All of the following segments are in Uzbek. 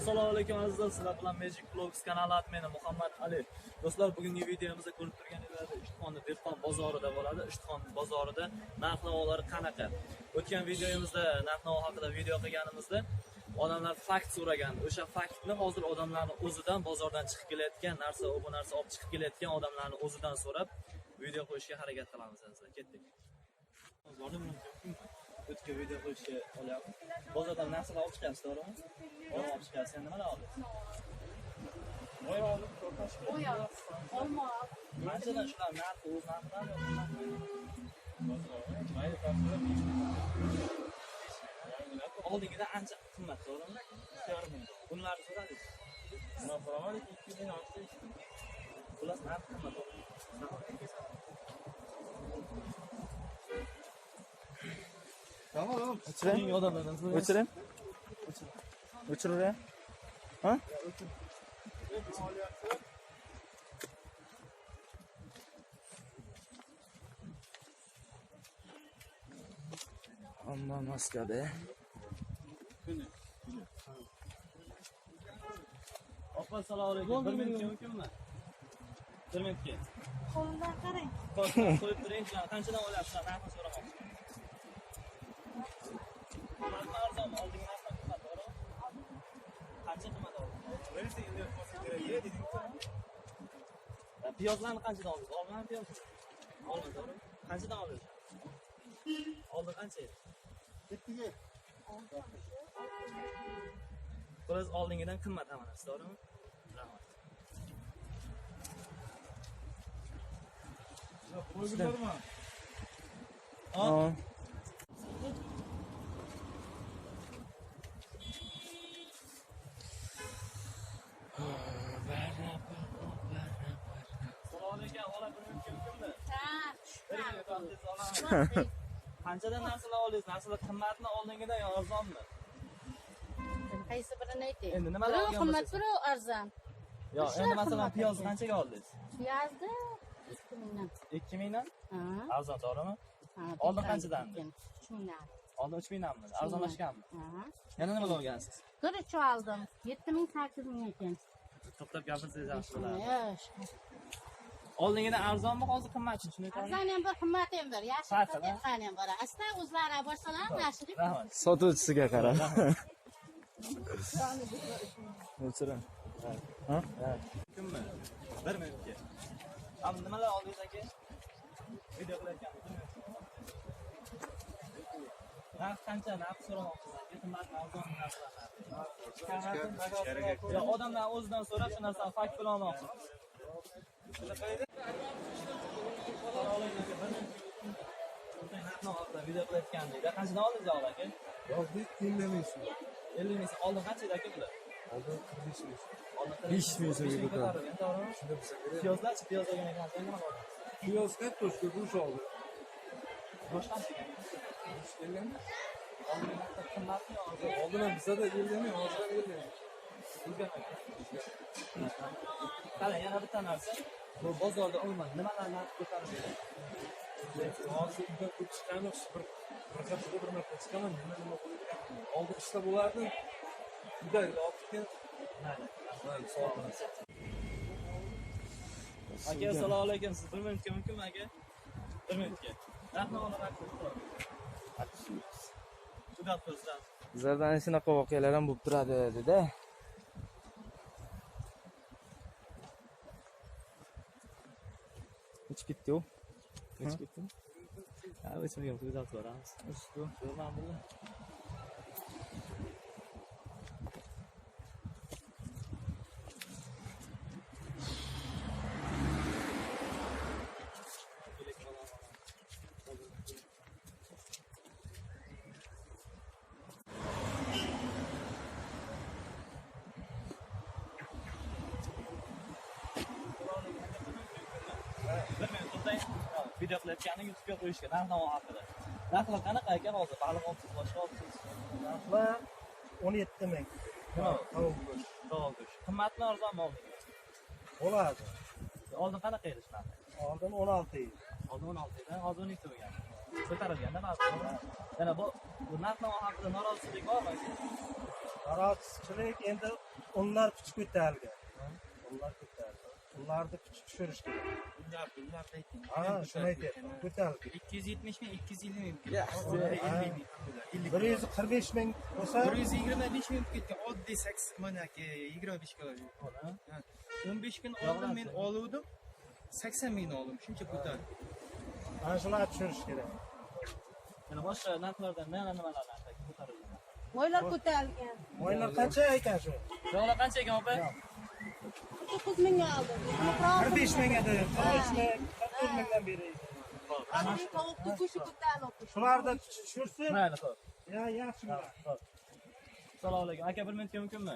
Assalomu alaykum azizlar, sizlar bilan Magic Vlogs kanali admini Muhammad Ali. Do'stlar, bugungi videomizda ko'rib turganingizdek Ishtixonni dehqon bozorida bo'ladi. Ishtixon bozorida narx-navolar qanaqa? O'tgan videomizda narx-navo haqida video qilganimizda odamlar fakt so'ragan. O'sha faktni hozir odamlarning o'zidan bozordan chiqib kelayotgan narsa, bu narsa olib chiqib kelayotgan odamlarning o'zidan so'rab video qo'yishga harakat qilamiz azizlar. Ketdik. O'tgan video qo'yishga olyapmiz. Bozordan narsalar olib chiqyapsiz, to'g'rimi? Olib chiqyapsiz. Endi nimalar oldingiz? Moy oldim, kartoshka. Moy oldim, olma oldim. Qanchadan shular narxi o'z narxidan yoki Mayli, kartoshka 5 ming. Oldingidan ancha qimmat, to'g'rimi? 2,5 ming. Bunlarni so'radingiz? Nima so'ramadik, 2600. Xullas, narxi qimmat, to'g'rimi? Tamam. O'chiring odamlardan so'rang. O'chiring. O'chiravering. Ha? Amma maskada. Opa, assalomu alaykum. 1 minutga mumkinmi? 1 minutga. Qo'limdan qarang. Qo'yib turing, qanchadan olyapsizlar? Narxini so'ramoqchiman. Narxi arzonmi? Oldingi narxdan qimmat, to'g'rimi? Qancha qimmat oldingiz? Piyozlarni qanchadan oldingiz? Olmami piyoz? Olma, to'g'rimi? Qanchadan oldingiz? Oldin qancha edi? 7ga. Xullas, oldingidan qimmat hamma narsa, to'g'rimi? Rahmat. Qo'ygunlarmi? Ha. Assalomu alaykum, xola, bir minutga mumkinmi? Ha. Qanchadan narsalar oldingiz? Narsalar qimmatmi oldingidan yo arzonmi? Qaysi birini aytay? Endi nimalar olgan qimmat, bo'lsangiz? biri arzon. Yo, endi masalan qimmat piyozni ekan. qanchaga oldingiz? Piyozni 2 mingdan. 2 mingdan? Ha. Arzon, to'g'rimi? Ha, Oldin bittani qanchadan? ekan, 3 mingdan. Oldin 3 mingdanmi? Arzonlashganmi? Ha. Yana nimalar olgansiz? Guruch oldim. 7 ming, 8 ming ekan. To'xtab gapirsangiz yaxshi bo'lardi. Yo'q. Oldingidan arzonmi, hozir qimmatmi? Shuni aytaman. Arzon ham bir, qimmat ham bir. Yaxshi Farqi, sotayotgan ham bor. Aslan o'zlari borsalar yaxshi deb. Rahmat. Sotuvchisiga qarab. O'chiring. Ha? Kimmi? 1 minutga. Am nimalar oldingiz aka? Video qilayotganmiz. Narx qancha? Narx so'ramoqchiman aka. Qimmatmi, arzonmi narxlar? Yo, odamlar o'zidan so'rab shu narsani fakt bilan olmoqchimiz. Video qilayotgandik. Qanchadan oldingiz og'a aka? Yozni 50 ming so'm. 50 ming so'm. Oldin qancha edi aka bular? Oldin 45 ming so'm. Oldin 5 ming so'mga ko'tarilgan, to'g'rimi? Shunda bo'lsa kerak. Piyozlarchi, piyoz olgan ekansiz, nima oldingiz? Piyoz kartoshka, go'sht oldi. Go'sht qancha ekan? Go'sht 50 ming. Oldingi narxdan qimmatmi yo arzon? Oldin ham bizada 50 ming, hozir ham 50 ming. O'zgarmagan. Qarang, yana bitta narsa. Bu bozorda umuman nimalar narxi ko'tarildi? Hozir uydan ko'p chiqamiz, bir haftada bir marta chiqaman, nima qo'yilgan. Oldin ishda bo'lardim. Uyda olib ketgan. Mayli. Mayli, sog' bo'ling. Aka, assalomu alaykum. Siz 1 minutga mumkinmi aka? 1 minutga. Narx-navolar haqida. Tugat ko'zdan. Bizlardan shunaqa voqealar ham bo'lib turadi dedi. O'chib ketdi u. O'chib ketdimi? Ha, o'chmagan, kuzatib boramiz. O'chdi. Ko'rman buni. Bir minut to'xtang. Video qilayotganini YouTube'ga qo'yishga narx-navo haqida. Narxlar qanaqa aka hozir? Baliq olibsiz, boshqa olibsiz. Narxlar 17 ming. Nima? Tovuq go'sht. Tovuq go'sht. Qimmatmi, arzonmi oldingi? Bo'ladi. Oldin qanaqa edi shu narx? Oldin 16 edi. Oldin 16 edi, hozir 12 bo'lgan. Ko'tarilganda ba'zi. Yana bu narx-navo haqida norozilik bormi aka? Norozichilik endi unlar kuchi ko'tarilgan. Unlar ko'tarildi. Unlarni kuchi tushirish kerak. Bunlar ayting. Ha, shuni aytyapman. Ko'tarildi. 270 ming, 250 ming. Ha. 145 ming bo'lsa, 125 ming ketgan. Oddiy 8 manaki 25 kilo. Ha. 15 kun oldin men oluvdim. 80 mingni oldim. Shuncha ko'tarildi. mana shularni tushirish kerak. Yana boshqa narxlardan nimalar narxlar ko'tarildi? Moylar ko'tarilgan. Moylar qancha ekan shu? Yog'lar qancha ekan opa? 9 mingga oldim. 45 ming edi, 43 ming, 44 mingdan beri. Oddiy tovuqni go'shti ko'tarildi. Shularni tushirsin, Mayli, xo'p. ya yaxshi bo'ladi. Xo'p. Assalomu alaykum. Aka, bir minutga mumkinmi?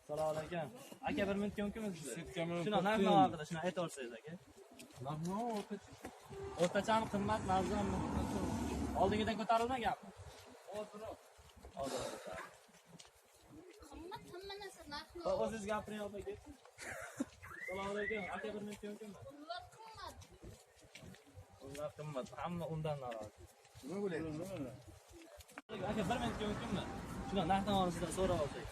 Assalomu alaykum. Aka, bir minutga mumkinmi sizga? Shuni narx-navo haqida shuni ayta olsangiz aka. Narx-navo o'rtacha. O'rtachami, qimmatmi, arzonmi? Oldingidan ko'tarilmaganmi? Ozroq. Ozroq. Qimmat hamma narsa narxi. Xo'p, o'zingiz gapiring opa, aka. Assalomu alaykum. Aka, bir minutga mumkinmi? Unlar qimmat. Unlar qimmat. Hamma undan norozi. Nima bo'lyapti? Aka, bir minutga mumkinmi? Shuni narx-navoni sizdan so'rab olsak.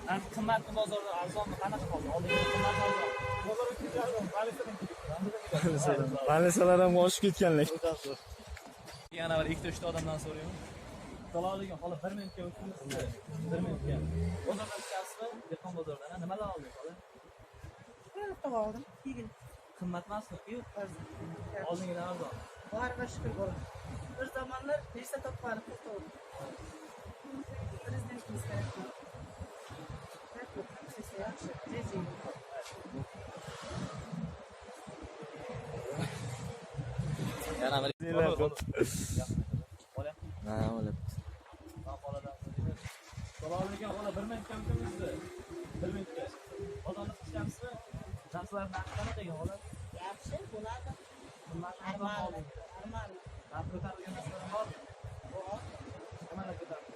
Narx qimmatmi bozorda, arzonmi, qanaqa hozir? Oldingidan qimmatmi, arzonmi? Malisalar ham oshib ketganlar. Yana bir ikkita uchta odamdan so'rayman. Assalomu alaykum, xola, bir minutga mumkinmi sizga? Bir minutga. Bozordan chiqyapsizmi? Dehqon bozoridan. Ha, nimalar oldingiz, xola? Bitta oldim. Yigit. Qimmat emasmi? Yo'q, arzon. Oldingidan arzon. Boriga shukur bo'ladi. Bir zamonlar nechta topgani pul to'g'ri. Prezidentimiz rahmat. Rahmat, hammasi yaxshi. Rejim. Yana bir Xola, Ha, o'libdi. xoladan so'raymiz. Assalomu alaykum, xola, bir minutga mumkinmi sizga? Bir minutga. Bozorda chiqyapsizmi? Narxlar narxi qanaqa ekan, xola? Yaxshi bo'ladi. Qimmatmi, arzonmi Normal. oldingidan? Normal. Narx ko'tarilgan narsalar bormi? Bor. Nimalar ko'tarildi?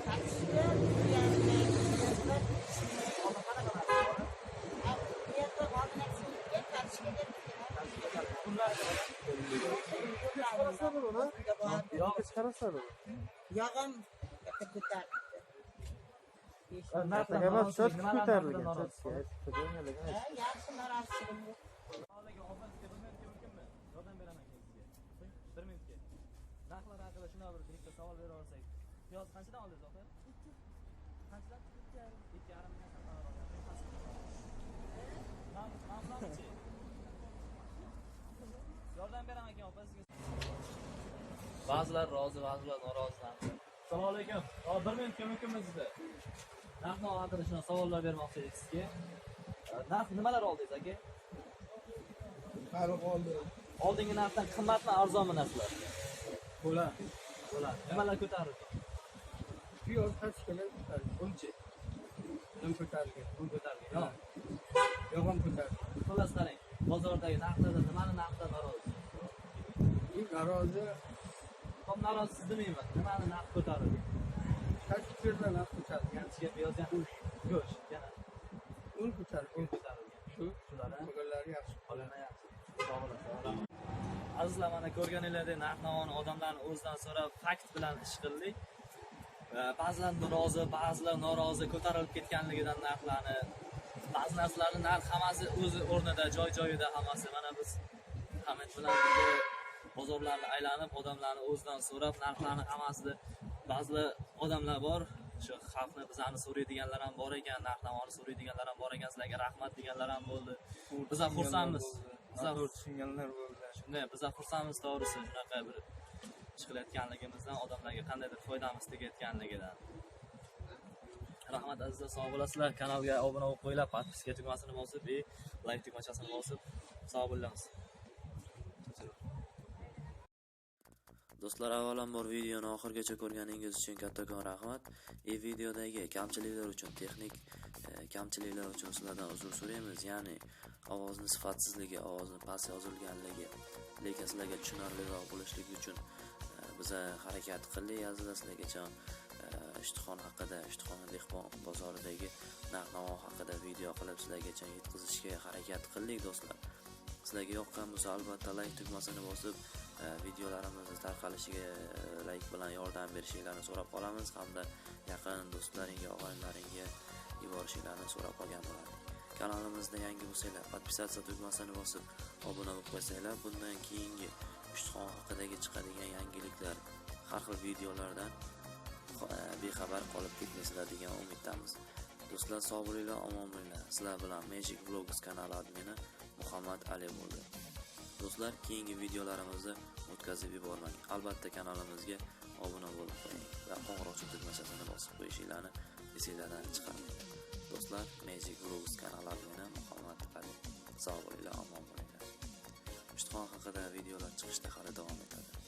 Kartoshka 1,5 ming. Oldin qanaqa narx bor? Bu yerda oldin kartoshka deb Unlar Yog' Chiqarasizlar. Yog'im bitta ko'tarildi. narxlar ko'tarilgan. Ha, yaxshi norozichiligim yo'q. Mumkinmi? Yordam beraman keyin sizga. Bir minutga. Narxlar haqida shunday bir ikkita savol bera olsak. Piyoz qanchadan oldingiz opa? Qanchadan? 2,5 mingdan sotib. Yordam beraman keyin opa sizga. Ba'zilar rozi, ba'zilar norozi. Assalomu alaykum. Bir minutga mumkinmi sizga? Narx-navo haqida shunday savollar bermoqchi edik sizga. Narx nimalar oldingiz aka? Baliq oldim. Oldingi narxdan qimmatmi, arzonmi narxlar? Bo'ladi. Bo'ladi. Nimalar ko'tarildi? Piyoz kartoshkalar ko'tarildi. Unchi. Un ko'tarilgan. Un ko'tarilgan. Yo'q. Yog' ham ko'tarildi. Xullas qarang, bozordagi narxlardan nimani narxdan norozi? Norozi Xo'p, norozisiz demayman. Nimani narx ko'tarildi? kartoshkalar narx ko'tarilgan. Kartoshka, piyoz, yana go'sht, yana Un ko'tarilgan. un ko'tarilgan. Shu Shular, ha? qolganlari yaxshi. Qolgani yaxshi. Sog' bo'ling, sog' bo'ling. Azizlar, mana ko'rganinglardek narx-navoni odamlarni o'zidan so'rab fakt bilan ish qildik. Ba'zilar rozi, ba'zilar norozi ko'tarilib ketganligidan narxlarni, ba'zi narsalarni narx hammasi o'zi o'rnida, joy-joyida hammasi. Mana biz Hamid bilan birga bozorlarni aylanib, odamlarni o'zidan so'rab narxlarni hammasida ba'zilar odamlar bor, shu xalqni bizani so'raydiganlar ham bor ekan, narx-navoni so'raydiganlar ham bor ekan, sizlarga rahmat deganlar ham bo'ldi. Biz ham xursandmiz. Biz ham Tushunganlar bo'ldi. Shunday, biz ham xursandmiz to'g'risi, shunaqa bir ish qilayotganligimizdan, odamlarga qandaydir foydamiz tegayotganligidan. Rahmat azizlar, sog' bo'lasizlar. Kanalga obuna bo'lib qo'yinglar, podpiska tugmasini bosib, like tugmachasini bosib, sog' bo'lamiz. Do'stlar, avvalambor videoni oxirigacha ko'rganingiz uchun kattakon rahmat. Videodagi kamchiliklar uchun, texnik kamchiliklar uchun sizlardan uzr so'raymiz. Ya'ni ovozni sifatsizligi, ovozni past yozilganligi, lekin sizlarga tushunarliroq bo'lishligi uchun biz harakat qildik. Azizlar, sizlargacha Ishtixon haqida, Ishtixon dehqon bozoridagi narx-navo haqida video qilib sizlargacha yetkazishga harakat qildik do'stlar. Sizlarga yoqqan bo'lsa albatta like tugmasini bosib, Videolarimizni tarqalishiga like bilan yordam berishingizni so'rab qolamiz hamda yaqin do'stlaringga, og'aynilaringga yuborishingizni so'rab qolgan bo'lardik. Kanalimizda yangi bo'lsanglar, подписаться tugmasini bosib obuna bo'lib qo'ysanglar, bundan keyingi Ishtixon haqidagi chiqadigan yangiliklar, har xil videolardan bexabar qolib ketmaysizlar degan umiddamiz. Do'stlar, sog' bo'linglar, omon bo'linglar. Sizlar bilan Magic Vlogs kanali admini Muhammad Ali bo'ldi. Do'stlar, keyingi videolarimizni o'tkazib yubormang. Albatta kanalimizga obuna bo'lib qo'ying va qo'ng'iroqcha tugmachasini bosib qo'yishinglarni esinglardan chiqarmang. Do'stlar, Magic Vlogs kanali admini Muhammad Ali. Sog' bo'linglar, omon bo'linglar. Ishtixon haqida videolar chiqishda hali davom etadi.